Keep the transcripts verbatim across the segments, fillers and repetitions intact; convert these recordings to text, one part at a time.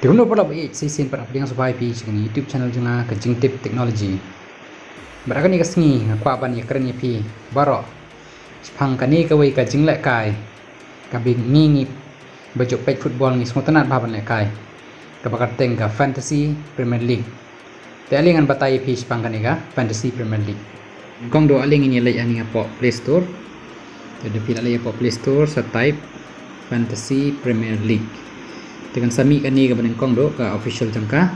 Kumno paralok ba ïeit, sa shisien pat nga pdiang sngewbha ïa phi sha kane ka YouTube channel jong nga, ka Jingtip Technology. Bad ha kane ka sngi nga kwah ban ïakren ïa phi baroh shaphang kane kawei ka jinglehkai kaba ngi, ngi ba ju peit football ngi sngewtynnat bha ban lehkai, kaba kyrteng ka Fantasy Premier League. Te ale ngan batai ïa phi shaphang kane ka Fantasy Premier League. Nyngkong duh ale ngin ïa leit hangne hapoh Play Store. Te da phi la leit hapoh Play Store, sa type Fantasy Premier League. Te kan sa mih kane kaba nyngkong duh ka official jong ka.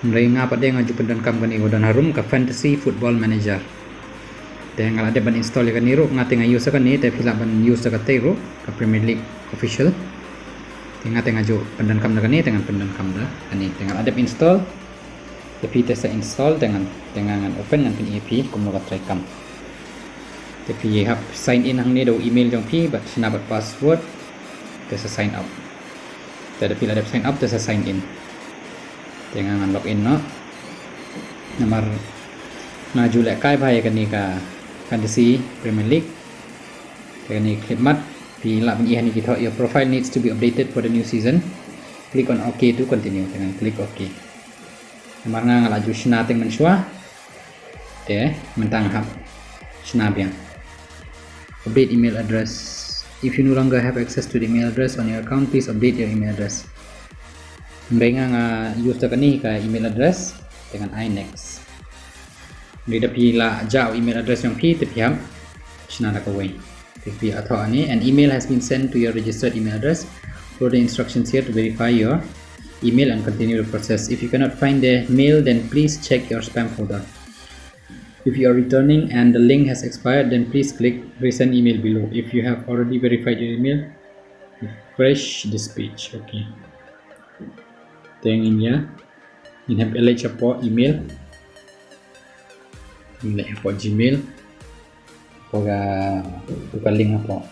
Hynrei nga pat de nga ju pyndonkam kane kaba don harum, ka Fantasy Football Manager. Te nga la dep ban install ïa kane ruh, nga te nga use ïa kane, te phi lah ban use ïa katei ruh, ka Premier League official. Te nga te nga ju pyndonkam da kane, te ngan pyndonkam da kane. Te nga la dep install. Te phi te sa install, te ngan, te nga ngan open, ngan pyni ïa phi kumno ka treikam. Te phi hap sign in hangne da u email jong phi bad shna bad password. Te sa sign up. Te da phi la dep sign up, te sa sign in. Te nga ngan log in noh. Namar nga ju lehkai bha ïa kane ka Fantasy Premier League. Te kane khlem mat, phi lah ban ïohi hangne ki thoh, "Your profile needs to be updated for the new season. Click on OK to continue." Te ngan click OK. Namar nga nga la ju shna teng mynshuwa. Te mynta nga hap shna biang. Update email address. If you no longer have access to the email address on your account, please update your email address. Hynrei nga nga use da kane ka email address, te ngan ai next. Hynrei da phi la jah u email address jong phi, te phi hap shna da kawei. Te phi thoh hangne, "An email has been sent to your registered email address. Follow the instructions here to verify your email and continue the process. If you cannot find the mail, then please check your spam folder. If you are returning and the link has expired, then please click resend email below. If you have already verified your email, refresh this page." Okay. Te ngin ïa, ngin hap leit shapoh email. Ngin leit shapoh Gmail. Hapoh ka, tu ka link hapoh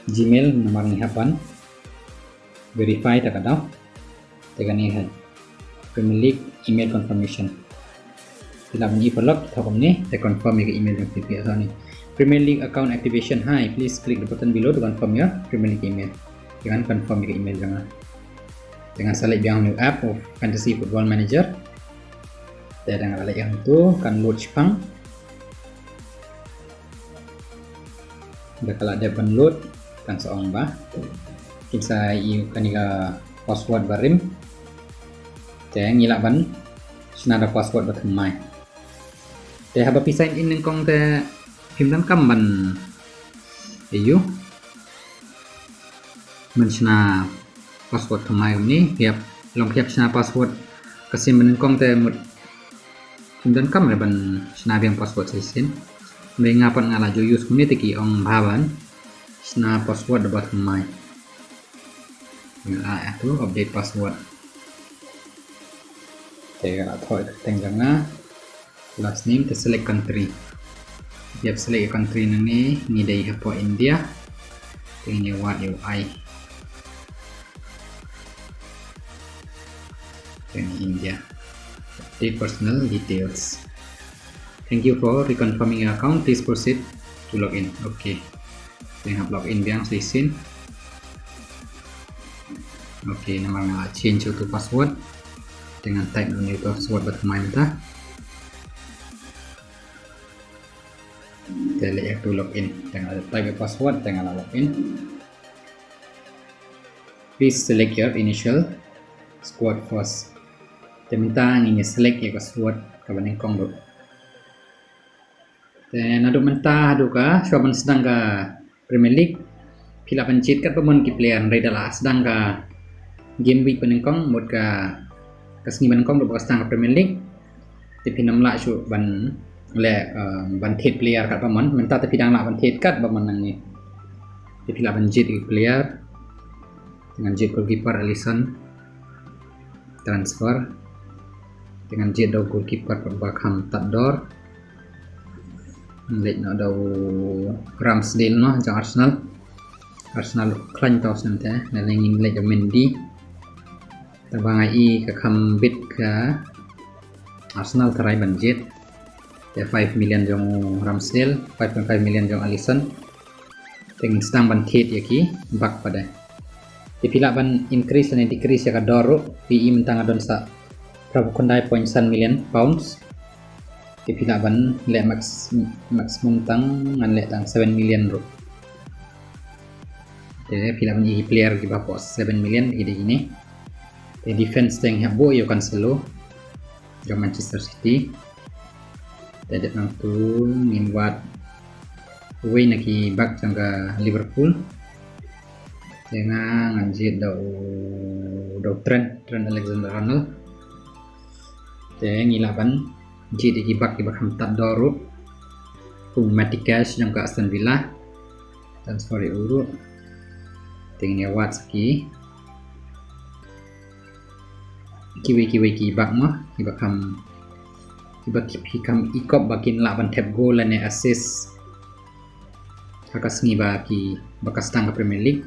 Gmail, namar ngi hap ban verify ta ka daw. Te kane ha Premier League email confirmation. Phi lah ban ïohi paralok, thoh kumne, te confirm ïa ka email jong phi, phi thoh hangne, "Premier League account activation. Hi, please click the button below to confirm your Premier League email." Te ngan confirm ïa ka email jong nga. Te ngan sa leit biang hangne u app u Fantasy Football Manager. Te da nga la leit hangtu, kan load shipang. Da ka la dep ban load, kan sa ong ba kin sa ïoh kane ka password barim. Te ngi lah ban shna da password ba thymmai. Te haba phi sign in nyngkong te phim donkam ban ïoh ban shna password thymmai kumne, phi hap, long phi hap shna password ka sien ba nyngkong te mut phim donkam re ban shna biang password sa shisien. Hynrei nga pat nga la ju use kumne te ki ong bha ban shna password da ba thymmai. Nga la ïa tu update password. Te nga la thoh ïa ka kyrteng jong nga. Last name, te select country. Ïa select ïa country nangne, ngi dei hapoh India. Te ngi wad ïa u I. Te ngi India. Update personal details. "Thank you for reconfirming your account. Please proceed to login." Okay. Te hap login biang sa shisien. Okay, namar nga change u tu password. Te ngan type u new password ba thymmai mynta. Te leit ïa tu login. Te ngan type u password, te ngan login. "Please select your initial squad first." Te mynta ngin ïa select ïa ka squad kaba nyngkong duh. Te naduh mynta haduh ka, shuwa ban sdang ka Premier League, phi lah ban jied katba mon ki player, hynrei da la sdang ka game week ba nyngkong, mut ka, ka sngi ba nyngkong duh ba ka sdang ka Premier League. Te phin ym lah shuh ban leh, um, ban thied player katba mon. Mynta te phi dang lah ban thied katba mon nangne. Te phi lah ban jied ki player. Te ngan jied goalkeeper Alisson. Transfer. Te ngan jied da u goalkeeper ba kham tad dor. Leit noh da u Ramsdale noh jong Arsenal. Arsenal khlaiñ tau snem te. Lane ngin leit da u Mendy. Te ba nga i ka kham bit ka Arsenal tharai ban jied. Te five million jong u Ramsdale, five point five million jong u Alisson. Te ngin sdang ban thied ïa ki bak pat de. Te phi lah ban increase ne decrease ïa ka dor ruh, phi i mynta nga don sa phra phew khyndai point san million pounds. Te phi lah ban leh max, maximum tang, ngan leh tang seven million ruh. Te phi lah ban i player kiba hapoh seven million, i dei ine. Te defense te ngi hap buh ïa u Cancelo jong Manchester City. Te dep nangtu ngin wad uwei na ki back jong ka Liverpool. Te nga ngan jied da u, da u Trent, Trent Alexander-Arnold. Te ngi lah ban jied ïa ki back kiba kham tad dor ruh, kum Matty Cash jong ka Aston Villa, transfer ïa u ruh. Te ngin ïa wad sa ki, kiwei kiwei ki back mo kiba kham, kiba ki, ki kham ikop ba kin lah ban thep goal lane assist ha ka sngi ba ki, ba ka sdang ka Premier League.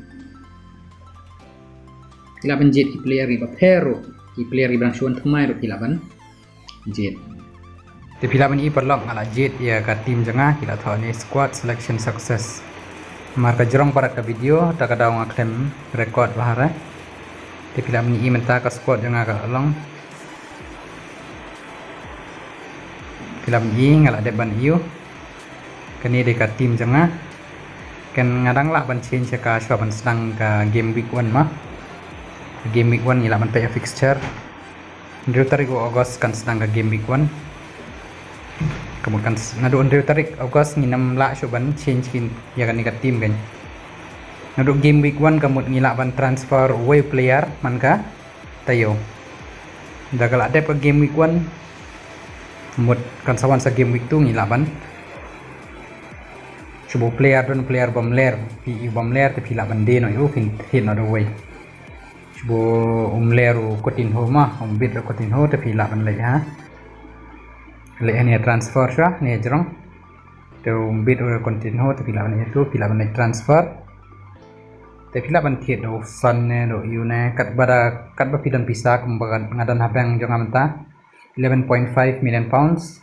Ki lah ban jied ki player kiba pher ruh, ki player kiba dang shu wan thymmai ruh ki lah ban jied. Te phi lah ban i paralok, nga la jied ïa ka team jong nga, ki la thoh ne squad selection success. Namar ka jrong palat ka video, ta ka daw nga khlem record bha re. Te phi lah ban i mynta ka squad jong nga ka la long. Phi lah ban i, nga la dep ban ïoh. Kane dei ka team jong nga. Kan nga dang lah ban change ïa ka shuwa ban sdang ka game week one ma. Game week one ngi lah ban peit ïa fixture. Hynriew tarik u August kan sdang ka game week one. Ka mut kan s-, naduh hynriew tarik August ngin ym lah shuh ban change kin ïa kane ka team kan. Naduh game week one ka mut ngi lah ban transfer uwei u player man ka taïew. Da ka la dep ka game week one, mut kan sa wan sa game week two ngi lah ban. Shu buh player, don player bym ler, phi i bym ler, te phi lah ban die noh ïa u, phin thied noh da uwei. Shu buh um ler u Coutinho ma, um bit u Coutinho, te phi lah ban leit ha. Leit ha ne transfer shuwa, ne jrong. Te um bit u Coutinho, te phi lah ban leit tu, phi lah ban leit transfer. Te phi lah ban thied da u Son ne, da u Yu ne, katba da, katba phi don pisa, kumba nga don ha bank jong nga mynta. Eleven point five million pounds.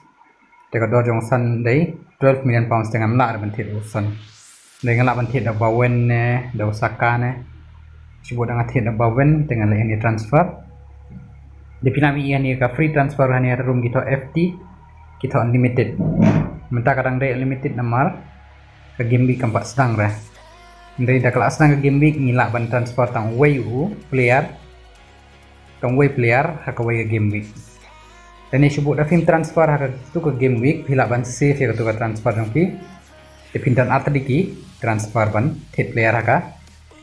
Te ka dor jong u Son dei twelve million pounds, te ngam lah ban thied da u Son. Dei nga lah ban thied da u Bowen ne, da u Saka ne. Shu buh da nga thied da u Bowen, te nga leh ïa ne transfer. Te phi lah ban ïa ne ka free transfer ha ne ruh ki thoh F T, ki thoh unlimited. Mynta ka dang dei unlimited namar ka game week kam pat sdang re. Dei da ka la sdang ka game week ngi lah ban transfer tang uwei u player. Tang uwei player ha kawei ka game week. Te ne shu buh da phim transfer ha katu ka game week, phi lah ban save ïa katu ka transfer jong phi. Te phin don artylli ki transfer ban thied player ha ka.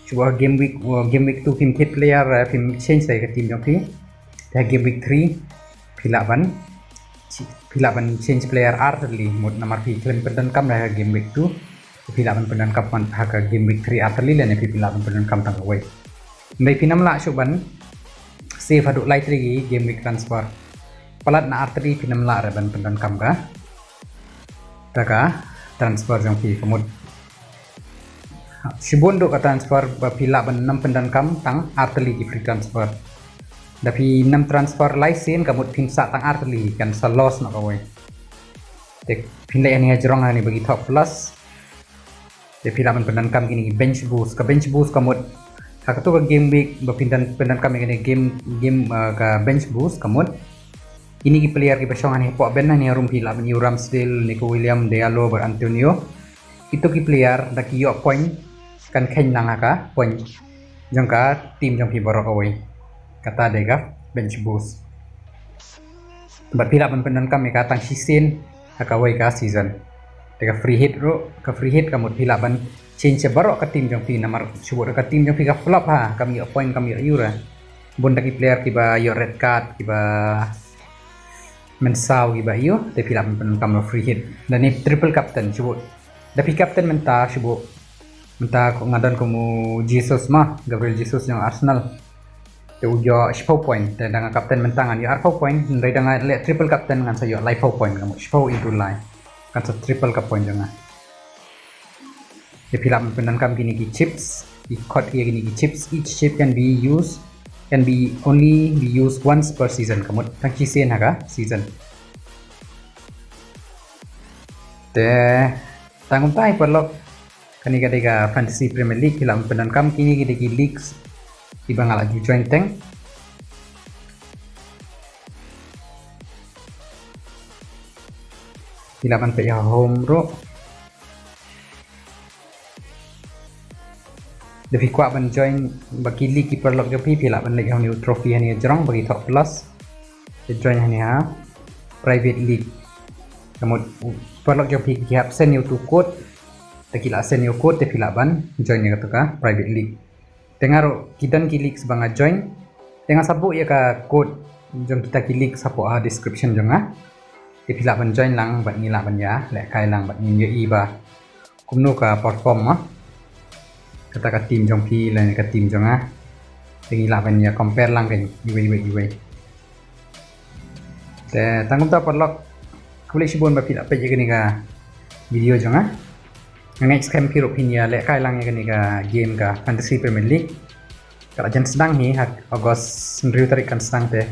Shu buh ha game week, uh, game week two phim thied player, uh, phim change ïa ka team jong phi. Te ha game week three phi lah ban, phi lah ban change player artylli, mut namar phi khlem pyndonkam ha game week two. Phi lah ban pyndonkam ha ka game week three artylli lane phi lah ban pyndonkam tang kawei. Hynrei phin ym lah shuh ban save haduh lai tylli ki game week transfer. Palat na artylli phin ym lah re ban pyndonkam ka, ka, ka transfer jong phi, ka mut. Shibun duh ka transfer ba phi lah ban ym pyndonkam tang artylli ki free transfer. Da phi ym transfer lai sien ka mut phin sah tang artylli, kan sa loss noh kawei. Te phin leh ïa ne ha jrong ha ne ba ki thoh plus. Te phi lah ban pyndonkam kine ki bench boost. Ka bench boost ka mut ha katu ka game week ba phin don pyndonkam ïa kine game, game, uh, ka bench boost ka mut kine ki player kiba shong ha ne hapoh bench ha ne harum, phi lah ban ïa u Ramsdale, Neco Williams, Diallo bad Antonio. Kitu ki player da ki ïoh point, kan kheiñ lang ha ka point jong ka team jong phi baroh kawei. Kata dei ka bench boost. Bad phi lah ban pyndonkam ïa ka tang shisien ha kawei ka season. Te ka free hit ruh, ka free hit ka mut phi lah ban change ïa baroh ka team jong phi, namar shu buh da ka team jong phi ka flop ha, kam ïoh point, kam ïoh euro. Bun da ki player kiba ïoh red card, kiba mynsaw kiba ïoh, te phi lah ban pyndonkam ïa free hit. Da ne triple captain, shu buh da phi captain mynta, shu buh mynta nga don kum u Jesus ma, Gabriel Jesus jong Arsenal. Te u ïoh shiphew point, te da nga captain mynta ngan ïoh arphew point, hynrei da nga leh triple captain ngan sa ïoh laiphew point, ka mut shiphew into lai. Kan sa triple ka point jong nga. Te phi lah ban pyndonkam kine ki chips, ki khot ki ïa kine ki chips, each chip can be used, can be only be used once per season, ka mut tang shisien ha ka season. Te tang kumta hi paralok. Kane ka dei ka Fantasy Premier League, phi lah ban pyndonkam kine ki dei ki leagues Kiba nga la ju join teng. Phi lah ban peit ha home ruh. Da phi kwah ban join bad ki league ki paralok jong phi, phi lah ban leit ha une u trophy hangne jrong ba ki thoh plus. Te join hangne ha private league. Ka mut u paralok jong phi ki hap send ïa u tu code. Te ki lah send ïa u code te phi lah ban join ïa katu ka private league. Te nga ruh ki don ki league ba nga join. Te nga sa buh ïa ka code jong kita ki league hapoh ha description jong nga. Te phi lah ban join lang bad ngi lah ban ïa lehkai lang bad ngin ïohi ba kumno ka perform ma kata ka team jong phi lane ka team jong nga. Te ngi lah ban ïa compare lang kan iwei iwei iwei. Te tang kumta paralok, khublei shibun ba phi la peit ïa kane ka video jong nga. Next time phi ruh phin ïa lehkai lang ïa kane ka game ka Fantasy Premier League. Ka la jan sdang hi ha August, hynriew tarik kan sdang te.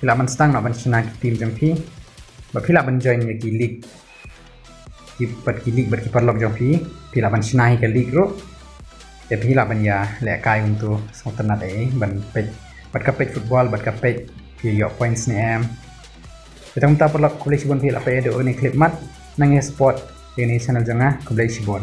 Phi lah ban sdang noh ban shna ki team jong phi. Ba phi lah ban join ïa ki league. Ki bad ki league bad ki paralok jong phi. Phi lah ban shna hi ka league ruh. Te phi lah ban ïa lehkai kumtu sngewtynnat ei ban peit bad ka peit football bad ka peit phi ïoh points ne em. Te tang kumta paralok, khublei shibun phi la peit ïa une clip mat. Nang ïa support ïa une channel jong nga, khublei shibun.